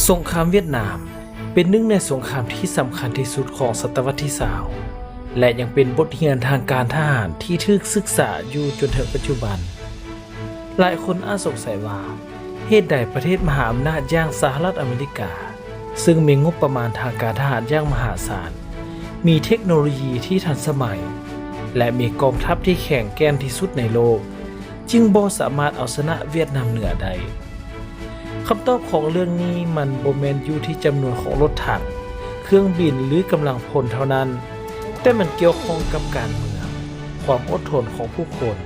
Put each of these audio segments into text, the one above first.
ສົງຄາມຫວຽດນາມເປັນໜຶ່ງໃນສົງຄາມທີ່ສຳຄັນທີ່ສຸດຂອງສະຕະວັດທີຊາວ ແລະ ຍັງເປັນບົດຮຽນທາງການທະຫານທີ່ຖືກສຶກສາຢູ່ຈົນເຖິງປັດຈຸບັນ. ຫຼາຍຄົນອາດສົງໄສວ່າ ເຫດໃດປະເທດມະຫາອຳນາດຢ່າງສະຫະລັດອາເມລິກາ ເຊິ່ງມີງົບປະມານທາງການທະຫານຢ່າງມະຫາສານ, ມີເທັກໂນໂລຢີທີ່ທັນສະໄໝ ແລະ ມີກອງທັບທີ່ແຂງແກ່ນທີ່ສຸດໃນໂລກ, ຈຶ່ງບໍ່ສາມາດເອົາຊະນະຫວຽດນາມເໜືອໄດ້. ຄຳຕອບຂອງເລື່ອງນີ້ມັນບໍ່ແມ່ນຢູ່ທີ່ຈຳນວນຂອງລົດຖັງ, ເຄື່ອງບິນ ຫຼື ກຳລັງພົນເທົ່ານັ້ນ, ແຕ່ມັນກ່ຽວຂ້ອງກັບການເມືອງ, ຄວາມອົດທົນຂອງຜູ້ຄົນ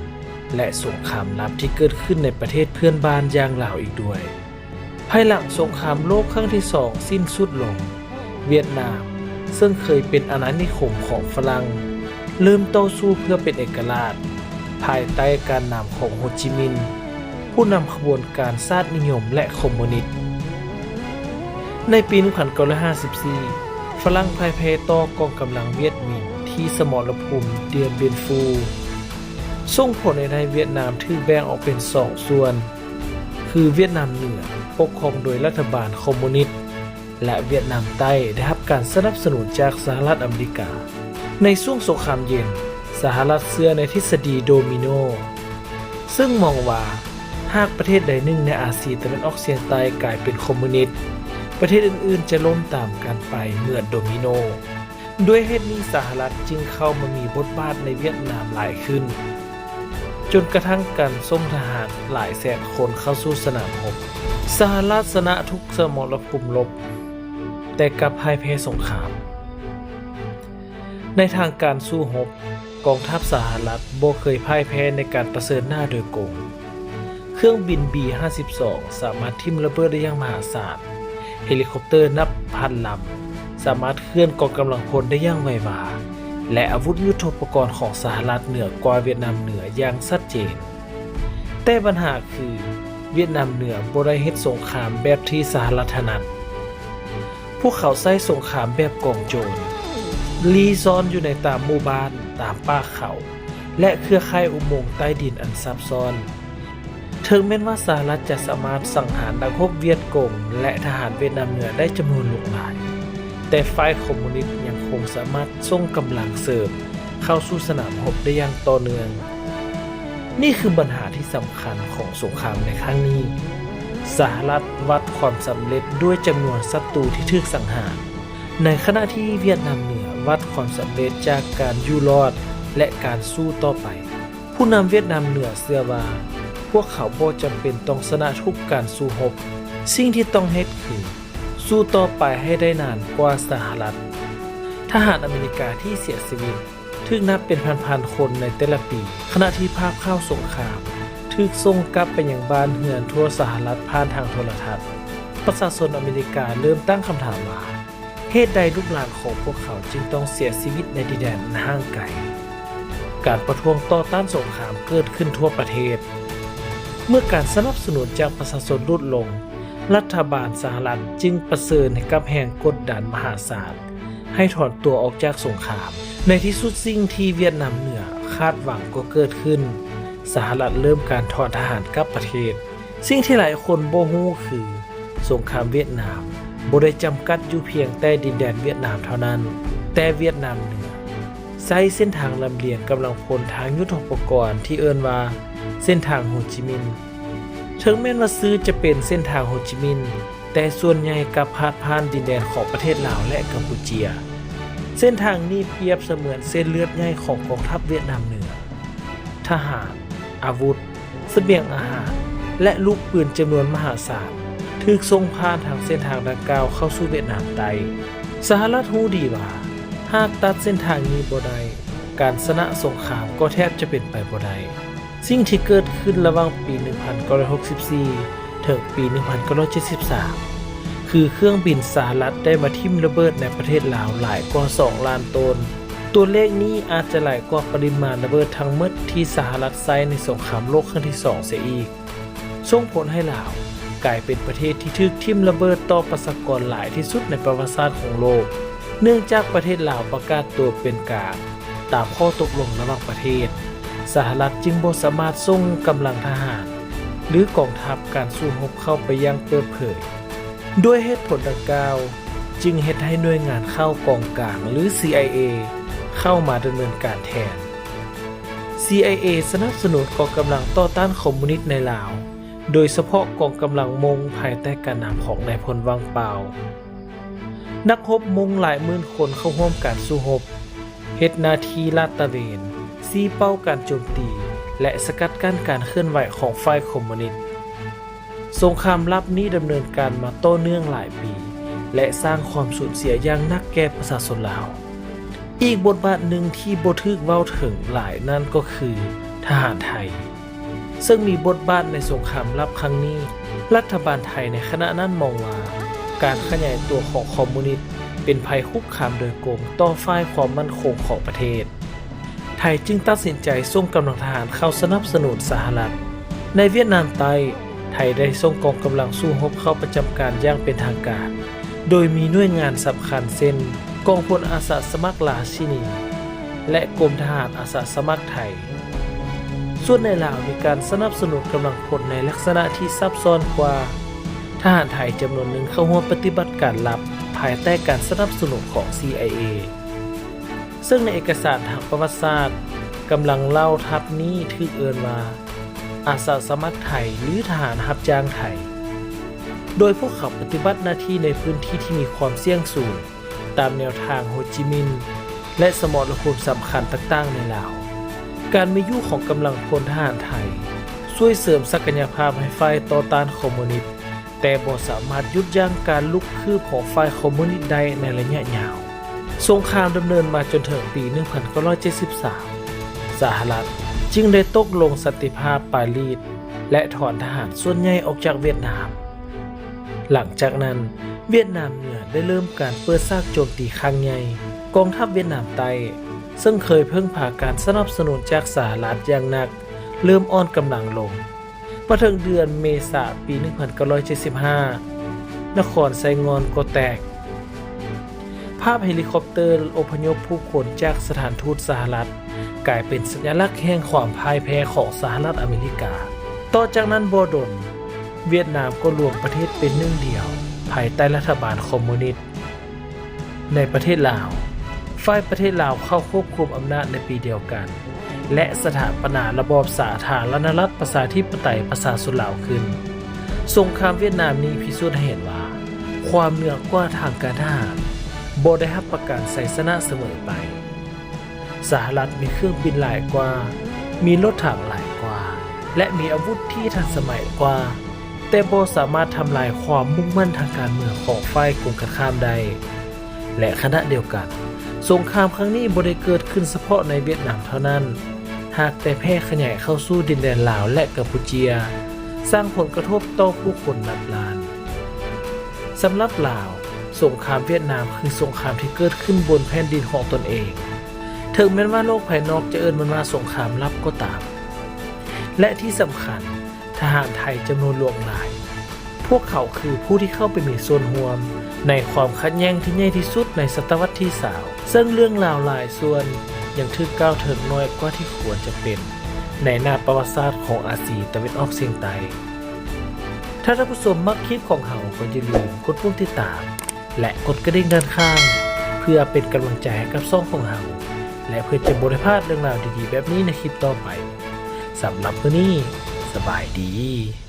ແລະ ສົງຄາມລັບທີ່ເກີດຂຶ້ນໃນປະເທດເພື່ອນບ້ານຢ່າງລາວອີກດ້ວຍ. ພາຍຫຼັງສົງຄາມໂລກຄັ້ງທີສອງສິ້ນສຸດລົງ, ຫວຽດນາມ ເຊິ່ງເຄີຍເປັນອານານິຄົມຂອງຝຣັ່ງ ເລີ່ມຕໍ່ສູ້ເພື່ອເປັນເອກະລາດ ພາຍໃຕ້ການນຳຂອງໂຮຈິມິນ ຜູ້ນຳຂະບວນການຊາດນິຍົມ ແລະ ຄອມມູນິດ. ໃນປີໜຶ່ງພັນເກົ້າຮ້ອຍຫ້າສິບສີ່ ຝຣັ່ງພ່າຍແພ້ຕໍ່ກອງກຳລັງຫວຽດມິນທີ່ສະໝໍລະພູມດຽນບຽນຟູ, ສົ່ງຜົນໃຫ້ໄທຫວຽດນາມຖືກແບ່ງອອກເປັນສອງສ່ວນ, ຄືຫວຽດນາມເໜືອປົກຄອງໂດຍລັດຖະບານຄອມມູນິດ ແລະ ຫວຽດນາມໃຕ້ໄດ້ຮັບການສະໜັບສະໜູນຈາກສະຫະລັດອາເມລິກາ. ໃນຊ່ວງສົງຄາມເຢັນ, ສະຫະລັດເຊື່ອໃນທິດສະດີໂດມິໂນ, ເຊິ່ງມອງວ່າຫາກປະເທດໃດໜຶ່ງໃນອາຊີຕາເວັນອອກສຽງໃຕ້ກາຍເປັນຄອມມູນິດ, ປະເທດອື່ນໆຈະລົ້ມຕາມກັນໄປເໝືອນໂດມິໂນ. ດ້ວຍເຫດນີ້ສະຫະລັດຈຶ່ງເຂົ້າມາມີບົດບາດໃນຫວຽດນາມຫຼາຍຂຶ້ນ, ຈົນກະທັ່ງການສົ່ງທະຫານຫຼາຍແສນຄົນເຂົ້າສູ່ສະໜາມຮົບ. ສະຫະລັດຊະນະທຸກສະໝໍລະພູມລົບ, ແຕ່ກັບພ່າຍແພ້ສົງຄາມ. ໃນທາງການສູ້ຮົບ, ກອງທັບສະຫະລັດບໍ່ເຄີຍພ່າຍແພ້ໃນການປະເຊີນໜ້າໂດຍກົງ. ເຄື່ອງບິນ ບີຫ້າສິບສອງ ສາມາດຖິ້ມລະເບີດໄດ້ຢ່າງມະຫາສານ, ເຮລິຄອບເຕີນັບພັນລຳ ສາມາດເຄື່ອນກອງກຳລັງພົນໄດ້ຢ່າງໄວວາ ແລະ ອາວຸດຍຸດໂທປະກອນຂອງສະຫະລັດເໜືອກວ່າຫວຽດນາມເໜືອຢ່າງຊັດເຈນ. ແຕ່ບັນຫາຄື ຫວຽດນາມເໜືອບໍ່ໄດ້ເຮັດສົງຄາມແບບທີ່ສະຫະລັດຖະໜັດ. ພວກເຂົາໃຊ້ສົງຄາມແບບກອງໂຈນ, ລີ້ຊ່ອນຢູ່ໃນຕາມໝູ່ບ້ານ, ຕາມປ່າເຂົາ ແລະ ເຄືອຂ່າຍອຸໂມງໃຕ້ດິນອັນຊັບຊ້ອນ. ເຖິງແມ່ນວ່າສະຫະລັດຈະສາມາດສັງຫານນັກຮົບຫວຽດກົງ ແລະ ທະຫານຫວຽດນາມເໜືອໄດ້ຈຳນວນຫຼວງຫຼາຍ, ແຕ່ຝ່າຍຄອມມູນິດຍັງຄົງສາມາດສົ່ງກຳລັງເສີມເຂົ້າສູ່ສະໜາມຮົບໄດ້ຢ່າງຕໍ່ເນື່ອງ. ນີ້ຄືບັນຫາທີ່ສຳຄັນຂອງສົງຄາມໃນຄັ້ງນີ້. ສະຫະລັດວັດຄວາມສຳເລັດດ້ວຍຈຳນວນສັດຕູທີ່ຖືກສັງຫານ, ໃນຂະນະທີ່ຫວຽດນາມເໜືອວັດຄວາມສຳເລັດຈາກການຢູ່ລອດ ແລະ ການສູ້ຕໍ່ໄປ. ຜູ້ນຳຫວຽດນາມເໜືອເຊື່ອວ່າ ພວກເຂົາບໍ່ຈຳເປັນຕ້ອງຊະນະທຸກການສູ້ຮົບ. ສິ່ງທີ່ຕ້ອງເຮັດຄື ສູ້ຕໍ່ໄປໃຫ້ໄດ້ນານກວ່າສະຫະລັດ. ທະຫານອາເມລິກາທີ່ເສຍຊີວິດຖືກນັບເປັນພັນໆຄົນໃນແຕ່ລະປີ, ຂະນະທີ່ພາບຂ່າວສົງຄາມຖືກສົ່ງກັບໄປຍັງບ້ານເຮືອນທົ່ວສະຫະລັດຜ່ານທາງໂທລະທັດ. ປະຊາຊົນອາເມລິກາເລີ່ມຕັ້ງຄຳຖາມວ່າ ເຫດໃດລູກຫຼານຂອງພວກເຂົາຈຶ່ງຕ້ອງເສຍຊີວິດໃນດິນແດນອັນຫ່າງໄກ? ການປະທ້ວງຕໍ່ຕ້ານສົງຄາມເກີດຂຶ້ນທົ່ວປະເທດ. ເມື່ອການສະໜັບສະໜູນຈາກປະຊາຊົນຫຼຸດລົງ, ລັດຖະບານສະຫະລັດຈຶ່ງປະເຊີນກັບແຮງກົດດັນມະຫາສານໃຫ້ຖອນຕົວອອກຈາກສົງຄາມ. ໃນທີ່ສຸດ, ສິ່ງທີ່ຫວຽດນາມເໜືອຄາດຫວັງກໍເກີດຂຶ້ນ, ສະຫະລັດເລີ່ມການຖອນທະຫານກັບປະເທດ. ສິ່ງທີ່ຫຼາຍຄົນບໍ່ຮູ້ຄື ສົງຄາມຫວຽດນາມບໍ່ໄດ້ຈຳກັດຢູ່ພຽງແຕ່ດິນແດນຫວຽດນາມເທົ່ານັ້ນ, ແຕ່ຫວຽດນາມເໜືອໃຊ້ເສັ້ນທາງລຳລຽງກຳລັງພົນທາງຍຸດໂທປະກອນທີ່ເອີ້ນວ່າເສັ້ນທາງໂຮຈິມິນ. ເຖິງແມ່ນວ່າຊື່ຈະເປັນເສັ້ນທາງໂຮຈິມິນ, ແຕ່ສ່ວນໃຫຍ່ກັບພາດຜ່ານດິນແດນຂອງປະເທດລາວ ແລະ ກຳປູເຈຍ. ເສັ້ນທາງນີ້ປຽບສະເໝືອນເສັ້ນເລືອດໃຫຍ່ຂອງກອງທັບຫວຽດນາມເໜືອ. ທະຫານ, ອາວຸດ, ສະບຽງອາຫານ ແລະ ລູກປືນຈຳນວນມະຫາສານ ຖືກສົ່ງຜ່ານທາງເສັ້ນທາງດັ່ງກ່າວເຂົ້າສູ່ຫວຽດນາມໃຕ້. ສະຫະລັດຮູ້ດີວ່າ ຫາກຕັດເສັ້ນທາງນີ້ບໍ່ໄດ້, ການຊະນະສົງຄາມກໍແທບຈະເປັນໄປບໍ່ໄດ້. ສິ່ງທີ່ເກີດຂຶ້ນລະຫວ່າງປີໜຶ່ງພັນເກົ້າຮ້ອຍຫົກສິບສີ່ ເຖິງປີໜຶ່ງພັນເກົ້າຮ້ອຍເຈັດສິບສາມ ຄືເຄື່ອງບິນສະຫະລັດໄດ້ມາຖິ້ມລະເບີດໃນປະເທດລາວຫຼາຍກວ່າສອງລ້ານໂຕນ. ຕົວເລກນີ້ອາດຈະຫຼາຍກວ່າປະລິມານລະເບີດທັງໝົດທີ່ສະຫະລັດໃຊ້ໃນສົງຄາມໂລກຄັ້ງທີສອງເສຍອີກ, ສົ່ງຜົນໃຫ້ລາວກາຍເປັນປະເທດທີ່ຖືກຖິ້ມລະເບີດຕໍ່ປະຊາກອນຫຼາຍທີ່ສຸດໃນປະຫວັດສາດຂອງໂລກ. ເນື່ອງຈາກປະເທດລາວປະກາດຕົວເປັນກາງຕາມຂໍ້ຕົກລົງລະຫວ່າງປະເທດ, ສະຫະລັດຈຶ່ງບໍ່ສາມາດສົ່ງກຳລັງທະຫານ ຫຼື ກອງທັບການສູ້ຮົບເຂົ້າໄປຢ່າງເປີດເຜີຍ. ດ້ວຍເຫດຜົນດັ່ງກ່າວ, ຈຶ່ງເຮັດໃຫ້ໜ່ວຍງານຂ່າວກອງກາງ ຫຼື ຊີໄອເອ ເຂົ້າມາດຳເນີນການແທນ. ຊີໄອເອ ສະໜັບສະໜູນກອງກຳລັງຕໍ່ຕ້ານຄອມມູນິດໃນລາວ, ໂດຍສະເພາະກອງກຳລັງມົ້ງພາຍໃຕ້ການນຳຂອງນາຍພົນ ວັງປາວ. ນັກຮົບມົ້ງຫຼາຍໝື່ນຄົນເຂົ້າຮ່ວມການສູ້ຮົບ, ເຮັດໜ້າທີ່ລາດຕະເວນ, ຊີ້ເປົ້າການໂຈມຕີ ແລະ ສະກັດກັ້ນການເຄື່ອນໄຫວຂອງຝ່າຍຄອມມູນິດ. ສົງຄາມລັບນີ້ດຳເນີນການມາຕໍ່ເນື່ອງຫຼາຍປີ ແລະ ສ້າງຄວາມສູນເສຍຢ່າງໜັກແກ່ປະຊາຊົນລາວ. ອີກບົດບາດໜຶ່ງທີ່ບໍ່ຖືກເວົ້າເຖິງຫຼາຍນັ້ນກໍຄືທະຫານໄທ, ເຊິ່ງມີບົດບາດໃນສົງຄາມລັບຄັ້ງນີ້. ລັດຖະບານໄທໃນຂະນະນັ້ນມອງວ່າ ການຂະຫຍາຍຕົວຂອງຄອມມູນິດເປັນໄພຄຸກຄາມໂດຍກົງຕໍ່ຝ່າຍຄວາມໝັ້ນຄົງຂອງປະເທດ. ໄທຈຶ່ງຕັດສິນໃຈສົ່ງກຳລັງທະຫານເຂົ້າສະໜັບສະໜູນສະຫະລັດ. ໃນຫວຽດນາມໃຕ້, ໄທໄດ້ສົ່ງກອງກຳລັງສູ້ຮົບເຂົ້າປະຈຳການຢ່າງເປັນທາງການ, ໂດຍມີໜ່ວຍງານສຳຄັນເຊັ່ນ ກອງພົນອາສາສະໝັກລາຊິນີ ແລະ ກົມທະຫານອາສາສະໝັກໄທ. ສ່ວນໃນລາວມີການສະໜັບສະໜູນກຳລັງພົນໃນລັກສະນະທີ່ຊັບຊ້ອນກວ່າ. ທະຫານໄທຈຳນວນໜຶ່ງເຂົ້າຮ່ວມປະຕິບັດການລັບພາຍໃຕ້ການສະໜັບສະໜູນຂອງ ຊີໄອເອ. ເຊິ່ງໃນເອກະສານທາງປະຫວັດສາດ, ກຳລັງເຫຼົ່າທັບນີ້ຖືກເອີ້ນວ່າ ອາສາສະໝັກໄທ ຫຼື ທະຫານຮັບຈ້າງໄທ, ໂດຍພວກເຂົາປະຕິບັດໜ້າທີ່ໃນພື້ນທີ່ທີ່ມີຄວາມສ່ຽງສູງ, ຕາມແນວທາງໂຮຈິມິນ ແລະ ສະໝໍລະພູມສຳຄັນຕ່າງໆໃນລາວ. ການມີຢູ່ຂອງກຳລັງພົນທະຫານໄທ ຊ່ວຍເສີມສັກກະຍະພາບໃຫ້ຝ່າຍຕໍ່ຕ້ານຄອມມູນິດ, ແຕ່ບໍ່ສາມາດຢຸດຢັ້ງການລຸກຄືບຂອງຝ່າຍຄອມມູນິດໄດ້ໃນໄລຍະຍາວ. ສົງຄາມດຳເນີນມາຈົນເຖິງປີໜຶ່ງພັນເກົ້າຮ້ອຍເຈັດສິບສາມ, ສະຫະລັດຈຶ່ງໄດ້ຕົກລົງສັນຕິພາບປາຣີສ ແລະ ຖອນທະຫານສ່ວນໃຫຍ່ອອກຈາກຫວຽດນາມ. ຫຼັງຈາກນັ້ນ, ຫວຽດນາມເໜືອໄດ້ເລີ່ມການເປີດສາກໂຈມຕີຄັ້ງໃຫຍ່. ກອງທັບຫວຽດນາມໃຕ້, ເຊິ່ງເຄີຍເພິ່ງພາການສະໜັບສະໜູນຈາກສະຫະລັດຢ່າງໜັກ, ເລີ່ມອ່ອນກຳລັງລົງ. ມາເຖິງເດືອນເມສາປີໜຶ່ງພັນເກົ້າຮ້ອຍເຈັດສິບຫ້າ, ນະຄອນໄຊງ່ອນກໍແຕກ. ພາບເຮລິຄອບເຕີອົບພະຍົບຜູ້ຄົນຈາກສະຖານທູດສະຫະລັດ ກາຍເປັນສັນຍະລັກແຫ່ງຄວາມພ່າຍແພ້ຂອງສະຫະລັດອາເມລິກາ. ຕໍ່ຈາກນັ້ນບໍ່ດົນ, ຫວຽດນາມກໍລວມປະເທດເປັນໜຶ່ງດຽວ ພາຍໃຕ້ລັດຖະບານຄອມມູນິດ. ໃນປະເທດລາວ, ຝ່າຍປະເທດລາວເຂົ້າຄວບຄຸມອຳນາດໃນປີດຽວກັນ ແລະ ສະຖາປະນາລະບອບສາທາລະນະລັດປະຊາທິປະໄຕປະຊາຊົນລາວຂຶ້ນ. ສົງຄາມຫວຽດນາມນີ້ພິສູດໃຫ້ເຫັນວ່າ ຄວາມເໜືອກວ່າທາງການທະຫານບໍ່ໄດ້ຮັບປະກັນໄຊຊະນະສະເໝີໄປ. ສະຫະລັດມີເຄື່ອງບິນຫຼາຍກວ່າ, ມີລົດຖັງຫຼາຍກວ່າ ແລະ ມີອາວຸດທີ່ທັນສະໄໝກວ່າ, ແຕ່ບໍ່ສາມາດທຳລາຍຄວາມມຸ່ງໝັ້ນທາງການເມືອງຂອງຝ່າຍກົງກັນຂ້າມໄດ້. ແລະ ຂະນະດຽວກັນ, ສົງຄາມຄັ້ງນີ້ບໍ່ໄດ້ເກີດຂຶ້ນສະເພາະໃນຫວຽດນາມເທົ່ານັ້ນ, ຫາກແຕ່ແຜ່ຂະຫຍາຍເຂົ້າສູ່ດິນແດນລາວ ແລະ ກຳປູເຈຍ, ສ້າງຜົນກະທົບຕໍ່ຜູ້ຄົນນັບລ້ານ. ສຳລັບລາວ, ສົງຄາມຫວຽດນາມຄືສົງຄາມທີ່ເກີດຂຶ້ນບົນແຜ່ນດິນຂອງຕົນເອງ, ເຖິງແມ່ນວ່າໂລກພາຍນອກຈະເອີ້ນມັນວ່າສົງຄາມລັບກໍຕາມ. ແລະ ທີ່ສຳຄັນ, ທະຫານໄທຈຳນວນຫຼວງຫຼາຍ, ພວກເຂົາຄືຜູ້ທີ່ເຂົ້າໄປມີສ່ວນຮ່ວມໃນຄວາມຂັດແຍ່ງທີ່ໃຫຍ່ທີ່ສຸດໃນສະຕະວັດທີຊາວ, ເຊິ່ງເລື່ອງລາວຫຼາຍສ່ວນຍັງຖືກກ່າວເຖິງໜ້ອຍກວ່າທີ່ຄວນຈະເປັນໃນໜ້າປະຫວັດສາດຂອງອາຊີຕາເວັນອອກສຽງໃຕ້. ຖ້າທ່ານຜູ້ຊົມມັກຄລິບຂອງເຮົາ, ກໍຢ່າລືມກົດປຸ່ມຕິດຕາມ ແລະ ກົດກະດິ່ງດ້ານຂ້າງ ເພື່ອເປັນກຳລັງໃຈໃຫ້ກັບຊ່ອງຂອງເຮົາ ແລະ ເພື່ອຈະບໍ່ໄດ້ພາດເລື່ອງລາວດີໆແບບນີ້ໃນຄລິບຕໍ່ໄປ. ສຳລັບມື້ນີ້, ສະບາຍດີ.